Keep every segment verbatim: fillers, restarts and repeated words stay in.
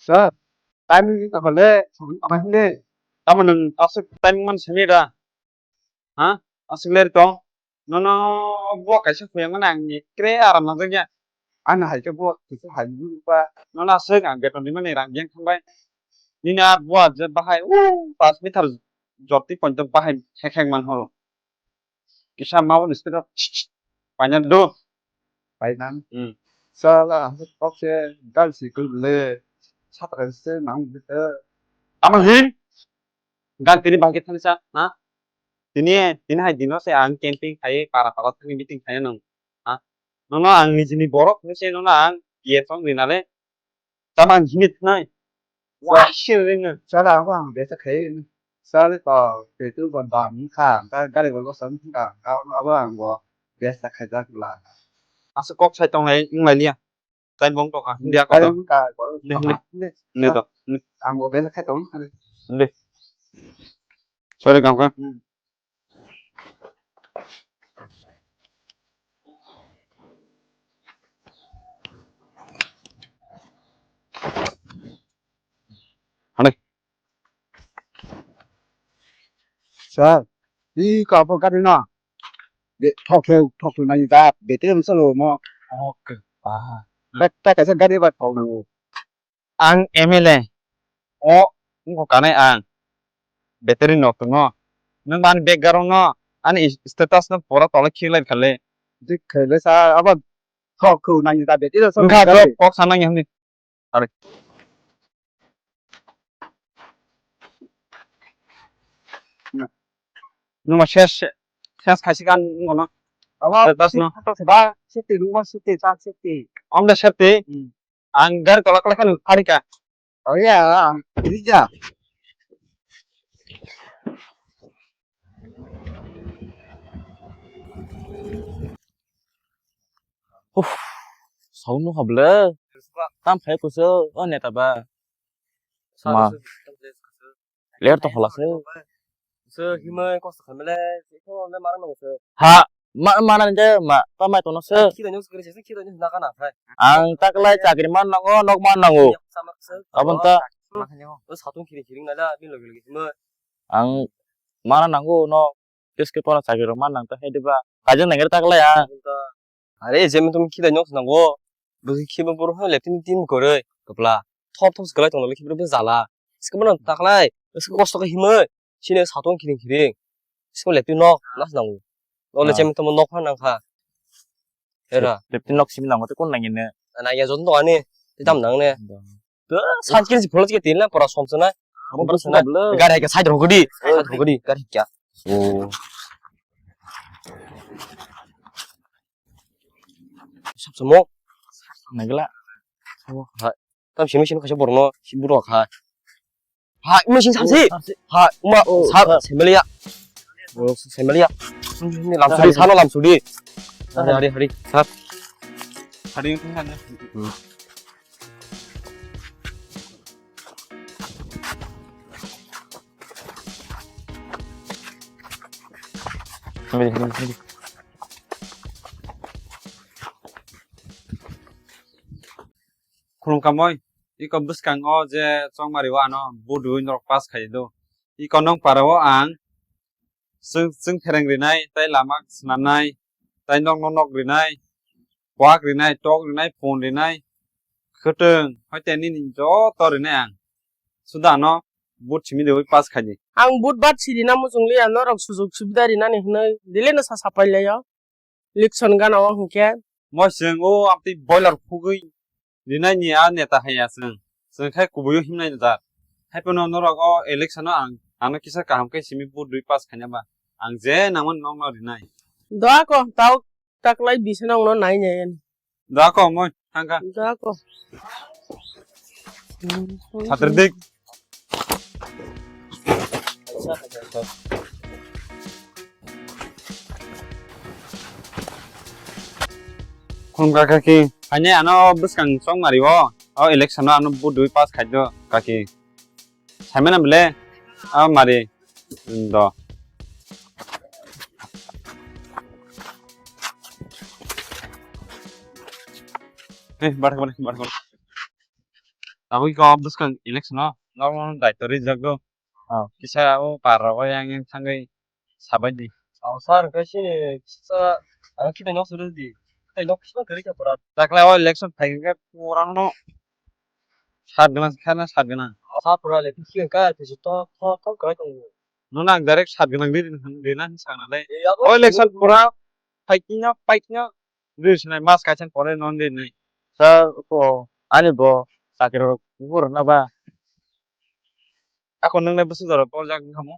Sir, time ni ka bole, apa hinde? Tamo nwng aswk time man simi da? Ha? Aswk ler tong? Nono buwa kaisa khuyang mani ang ni kre aram nang ya. Ano hai ke buwa kisa hai ni ba. Nono aswk ang beton ni mani rang yang thang bai. Nini a buwa je bahai u pas meter jorti pointo bahai hekheng man ho. Kisa ma bo ni speed up. Paina do. Paina. Hmm. Sala, kok se gal si kul le. Satra se nang bita. Tamo hin? Gal tini bagi thani sa, ha? Tini, tini hai dino se ang camping khai, para para thani meeting khai nang. Ha? Nono ang nijini borok ni se nono ang ye song rinale. Tamo ang hinit nai. Wah, sir ring. Sala, ako ang beta khai. Sala, pa, petu kon dam kha, ka gari ko sam kha, ka abo ang bo beta khai jak la. Asa kok sai tong lai, ing lai liya. Time bong to kha. India ko. Time ka ko. Ne, ne. Ne. Ne to. Ne. Ang bo beta khai tong. Ne. Sorry, kam ka. Hmm. Hane. Sir, i kapo gari na. Be, thok thok, thok thok nai da, battery msa lo mo. Okay. Ah. Bek, bek kaisa gari ba thok nango. Ang M L A. O, wngkha kanai ang. Battery nok tongo. Nwng bani background no, ani status no pura tolo khiklai khale. Dik khaile sa, abo thok khou nai da battery so. Wngkha gari. Kok sanang ya hwnwi. Are. Nwng ma ses, ses khaisi kan ngono. Abo status no. Ba safety, nwng ma safety, ta safety. Om da safety. Hmm. Ang gari tolak leka nung harika. Oh ya, rija. Uff, saunu habla. Tam khai kuso, oh neta ba. Ma. Ler to hola se. Se himai kosto khamile, se ko le mara no se. Ha, ma, mana de ma, ta mai tono se. Kira nyos kere se, kira nyos na kana phai. Ang taklai chakri man nango, nok man nango. Sama se. Abon ta. O satung kiri kiri ngala, bin logi logi himai. Ang mana nango no, tes ke kono chakri man nang ta hai diba. Kaje nangir taklai a. Are, je mithum khilai nok nango. Bo khiba boro hai leptin tin koroi. Kapla. Thop thop se galai tongla khiba bo jala. Iske mano taklai. Iske kosto khe himoi. Sini satong khiring khiring. Iske leptin nok nas nango. No le je mithum nok phan nangkha. Era. Leptin nok simi nango te kon nangin ne. Nangya joto dong ani. Ti tam nang ne. Sat kiri si phola chike tin la pora som sana. Gari hai ke side rogodi. Side rogodi. Gari kya. Oh. Sab samo. Nagla. Oh, hai. Tam simi simi kaisa borno si buro kha. Hai, machine sab si. Hai, uma sab semelia. Oh, semelia. Lamsudi, sano lamsudi. Hari, hari, hari. Sab. Hari. Khulumkha moi, iko bwskango je chongmari o ano budui norok pass khai do. Iko nong para o ang chwng, chwng phereng rinai, tei lama swnamnai, tei nokno nok rinai, kwak rinai, tok rinai, phone rinai, khwtwng, hoite nini joto rinai ang. Suda ano vote simi deui pass khai di. Ang vote bat siri na muchung liya, norok sujug subida rinani hinwi dile no sa sapai laio. Election gana o hwnkhe. Moi chwng o amtwi boiler khugwi rinai ni a neta hai ya chwng. Chwng khai kubui o himnai da. Hai phano norok o election o ang, ano kisa kaham khe simi vote rwi pass khaina ba. Ang je nangmani nokno rinai. Doa ko tao taklai bisina uno nai nai. Doa ko moi thangkha. Doa ko. Satri dik. Khulumkha kaki. Haine ano bwskang chong mari o. O election o ano vote rwi pass khai do kaki. Saimano bele. A mari. Do. Eh, bathak, bathak, bathak. Tabuk kok bwskang election o norok no daityo rijak do. Oh. Kisa o par rogo yang yang thangwi sabai di. Oh, sir, khe sini kisa ang khitai nok suri di. Khitai nok kisa kwrwi kha pura. Takla o election phai khe pura no sat gwnang kha na sat gwnang. Oh, sir, pura le kisa kha kisa to to to kwrwi tongo. No nang direct sat gwnang di di na sakna le. Eh, abo o election pura phai kino phai kino. Dui sinai mas kaisa pore non di nai. Sir, ko ani bo chakri rok kukur na ba? Ako nang nai bwswk jora pol jak wngkha mo?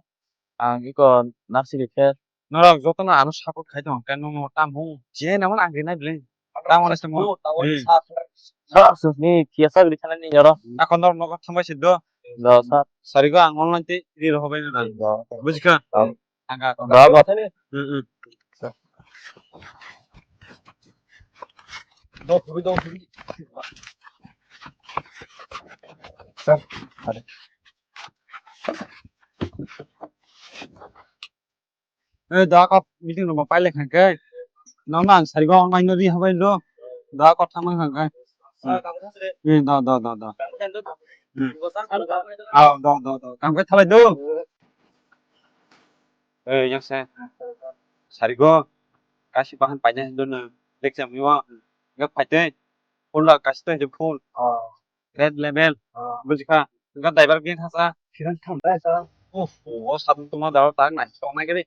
Ang iko narsiri khe. Norok jotono ano support khai tongo, khe nokno tamo je namo ang rinai bwle. Tamo nai samo. Sir, sir, ni kiya sir ri thana ni yoro. Ako norok nogo thangbai se do. Do, sir. Sarigo ang online te ri rohor bai na. Do. Bujikha? Do. Ang ka. Do, bo. Hmm, hmm. Do, do, do. Sir. Eh, da kok meeting room paile khan ke. Nang nang sarigo online no ri habai lo. Da kok thang khan ke. Hmm. Eh, da, da, da, da. Hmm. Ah, da, da, da. Kam ke thalai do. Eh, yang se. Sarigo. Kasi bahan paine do na. Exam yo. Ga paite. Full la kasi to full. Red label. Ah. Bujikha. Ga driver gate hasa. Kiran tham dai sa. Oh, oh, sab tuma da ta nai. Tong nai gari.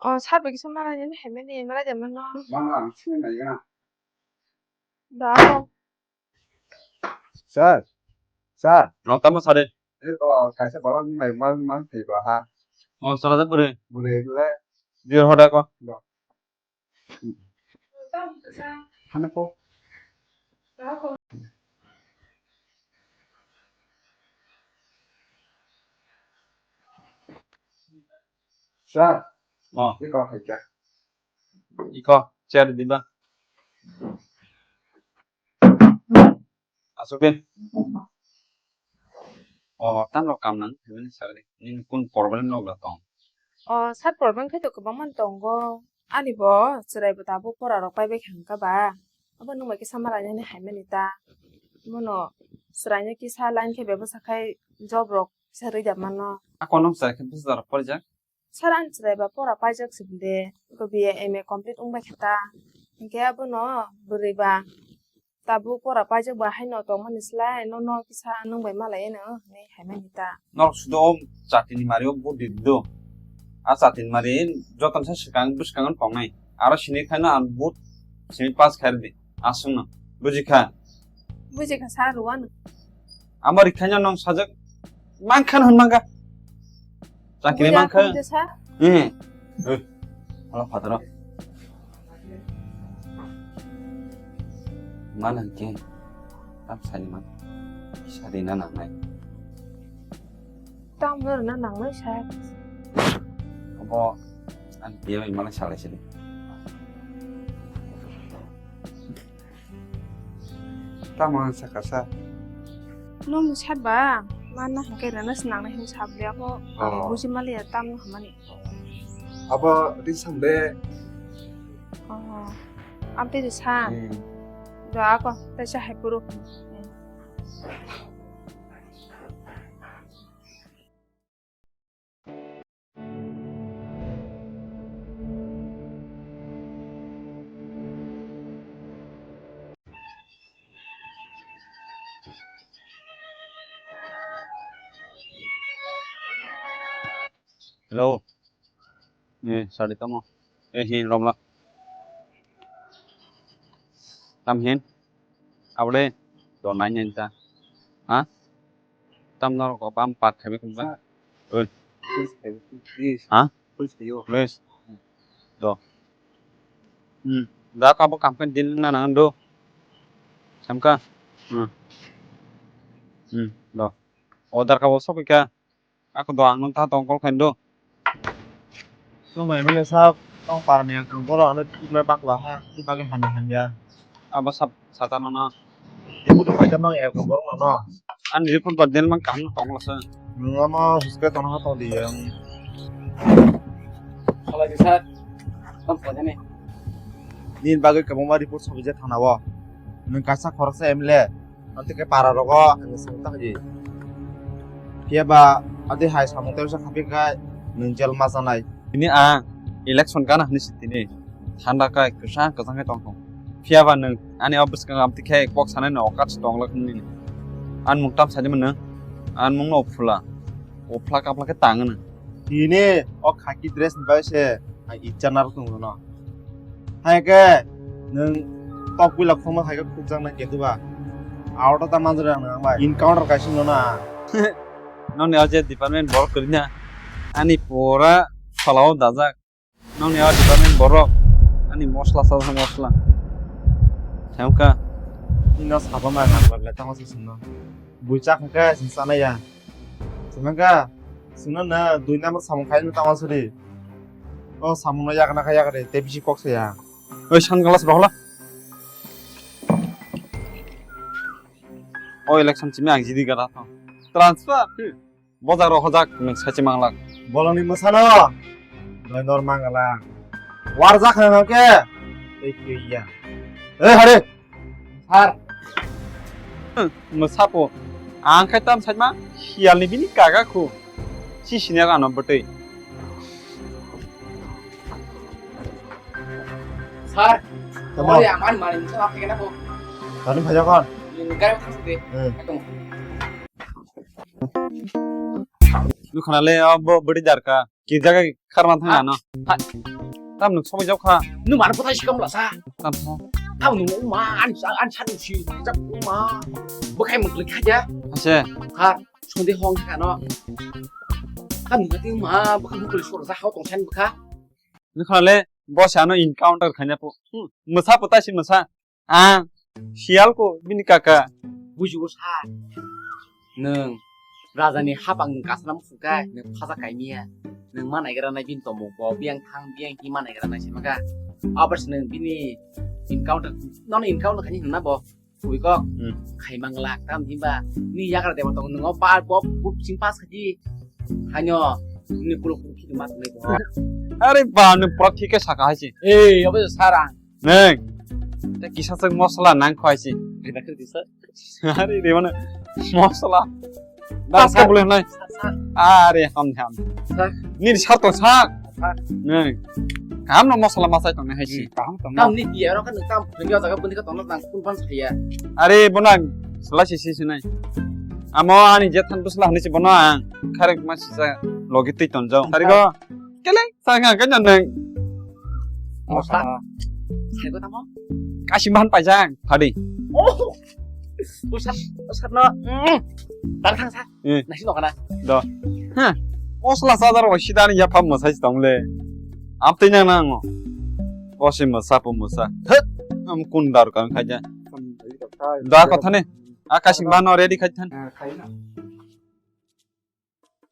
O sir bai kisa malai nini hai mani malai de mano. Mama, ang sini nai gana. Da. Sir, sir. No tamo sare. Eh, oh, kaisa borok nai mal mal thai ba ha. Oh, sara de pure. Bure le. Jir hoda ko. Hana ko. Sir. Oh. Iko hai ka. Iko, chair di ba. Asuk din. O, tamo kam nang, hwnwi sakdi. Nini kun problem nokla tong? O, sir, problem khai to kwbangma tongo. Ani bo chwrai bo tabuk pora rok pai bai kha hwnkha ba. Abo nwng bai kisa malainani hai mani ta. Bono chwraino kisa line khe bebasa khai job rok kisa rwida mano. A kono chwrai khe bwsa jora porijak? Sir, ani chwrai ba pora paijak se hwnde. Eko B A M A complete wng bai kha ta. Hinkhe abono bwrwi ba tabuk pora paijak ba haino tongmani slai nono kisa nwng bai malai eno hwnwi hai mani ta. Norok sudo o chati ni mari o vote di do. A chati ni mari jotono sa swkang bwskango tongnai. Aro sini khaino ang vote simi pass khai rwdi. Aswkno. Buji kha? Buji kha, sir, rwano. Amo rikhaino nwng sajak mankha hwn mangkha. Chakri buji mankha. Kha, sir. Eh. Eh. Hala phataro. Mana ke? Tam sani man. Sari na nangnai. Tam na nangnai, sir. Abo an dia mana salai sini. Tamo ang sakha sa. Nwng ni sat ba, mana hwnkhe rana swnang nai hwn sab le ako, oh, buji mali ya tam no hamani. Abo di sam de. Oh, am te di sa. Hmm. Do ako, te sa hai puru. Hello. Eh, sadi tamo. Eh, hin romla. Tam hin. Abole. Do nai nyen ta. Ha? Tam norok o bam pat khabi kumba. Sir. Oi. Please, please. Ha? Please, please. Please. Do. Hmm. Da kabo kam kan din na nang do. Samka. Hmm. Hmm. Do. Order kabo sok ka. Ako do ang nung ta tong kol khen do. Tong mai mele sa tong par ni ang boro ano tibla bakla ha tibla ke hani hanya. Abo sab sata no no. Ibu tu paita mang ek borok no no. Ani report ba den mang kaham tong la sa. Nung ano huske tong ha tong di yang. Khalai di sir. Tam khalai ni. Nini bagwi kwbangma report sabu je thana o. Nwng kaisa khoroksa M L A. Amtwi khe para rogo ang swng tang di. Phiya ba adi hai samung tei sa khapi khai nwng jel ma janai. Tini ang election gana hwnwi si tini. Thanda kai kwchang kwchang khe tong thung. Phiya ba nwng ani o bwskango amtwi khe kok sanai no okat tong lak nini. An mung tam sadi mano. An mung no phula. Uphla kapla khe tang nwng. Tini o khaki dress ni bai se ang ijja narwk tong no. Hai khe nwng tok puila khoma hai khe khukjak nai ketuba. Auto ta manjra nang bai. Encounter kaisa no na. Noni o je department borok kwrwina ani pura phalao dajak. Noni o department borok ani mosla sa mosla. Thamka. Ino sabo ma nang bai tamo se sino. Bui chak khe sing sana ya. Sumangka, sungno na dui number samung khai no tama suri. O samung no yakna kha yakre, te bisi kok saya. Oi sunglass rok la. O election chimi ang jidi gara to. Transfer. Bojak rok hojak nung sachi manglak. Bolongni mwsano. Doi nor mangala. Warjak nang ke. Tei kwiya. Eh, hare. Sir. Mwsapo. Ang khai tam saima, siyalni bini kaga khu. Si sini ano bwtwi. Sir. Tamo. Ore, amar mari musa apa kena po? Tani bhai kon. Ini gari musa de. Hmm. Atung. Nukhanale, abo bwtwi darka. Ki jaga kharman thang ano. Ha. Tam nuk somai jok kha. Nu mar potai sikam lasa. Tam tho. Tam nu ma an an san si jak ma. Bukai mukli khaja. Ase. Ha, sonde hong kha no. Tam nu ti ma bukai mukli sor sa hau tong san bukha. Nukhanale, boss ano encounter khanya po. Hmm. Mwsa potai si mwsa. Ah, sial ko bini kaka. Bujigo sa. Nwng rajani hapang nwng kasana musukai, nwng phaja kaimiya. Nwng ma naigra nai bini tomung bo, biyang thang, biyang hi ma naigra nai sima ga. Abas nwng bini encounter, nono encounter khani hwnna bo. Ui kok. Hmm. Khai mangla, tam himba. Ni yagra deba tong nwng o bar bo, bup sing pas khaji. Hanyo, ni kuluk kuluk khidi mat nai bo. Are ba, nwng pura thik khe saka hai si. Ei, obo sarang. Neng. Te kisa sek mosla nang khwai si. Rida khe disa. Are de mane mosla. Das ka bule nai. Are ham ham. Ni sar to sak. Neng. Kam no mosla masai tong nai hai si. Kam tong. Kam ni tiya ro kan kam ni jaga buni ka tong nang kun pan saya. Are bonang sala si si nai. Amo ani je than pusla hani si bono ang. Kharek ma si sa logi twi ton jao. Sari go. Keleng sanga kanya neng. Mosla. Sai ko tamo? Kasi bahan pajang tadi. Oh. Usat usat no. Mm. Dar thang sa. Eh. Nasi no kana. Do. Hah. Mosla sadar wa sidani ya pham masai tong le. Am tei nang nang. Bosi masa pu masa. Hut. Am kun dar kan khaja. Da kotha ne. A kasing bahan no ready khai than. Ah, khai na.